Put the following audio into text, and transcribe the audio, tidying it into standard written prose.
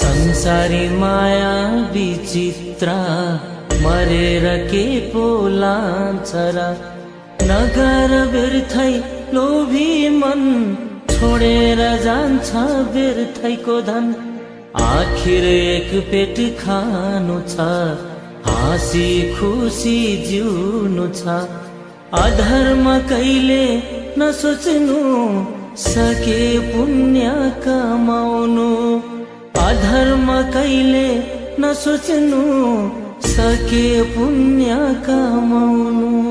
संसारी माया विचित्र मरेर के पो लान्छ र नगर व्यर्थै लोभी मन छोडेर जान्छ व्यर्थैको धन आखिर एक पेट खानु छ हाँसी खुसी जिउनु छ अधर्म कहिले नसोच्नु सके पुण्य कमाउनु अधर्म कहिले नसोच्नु सके पुण्य कमाउनु।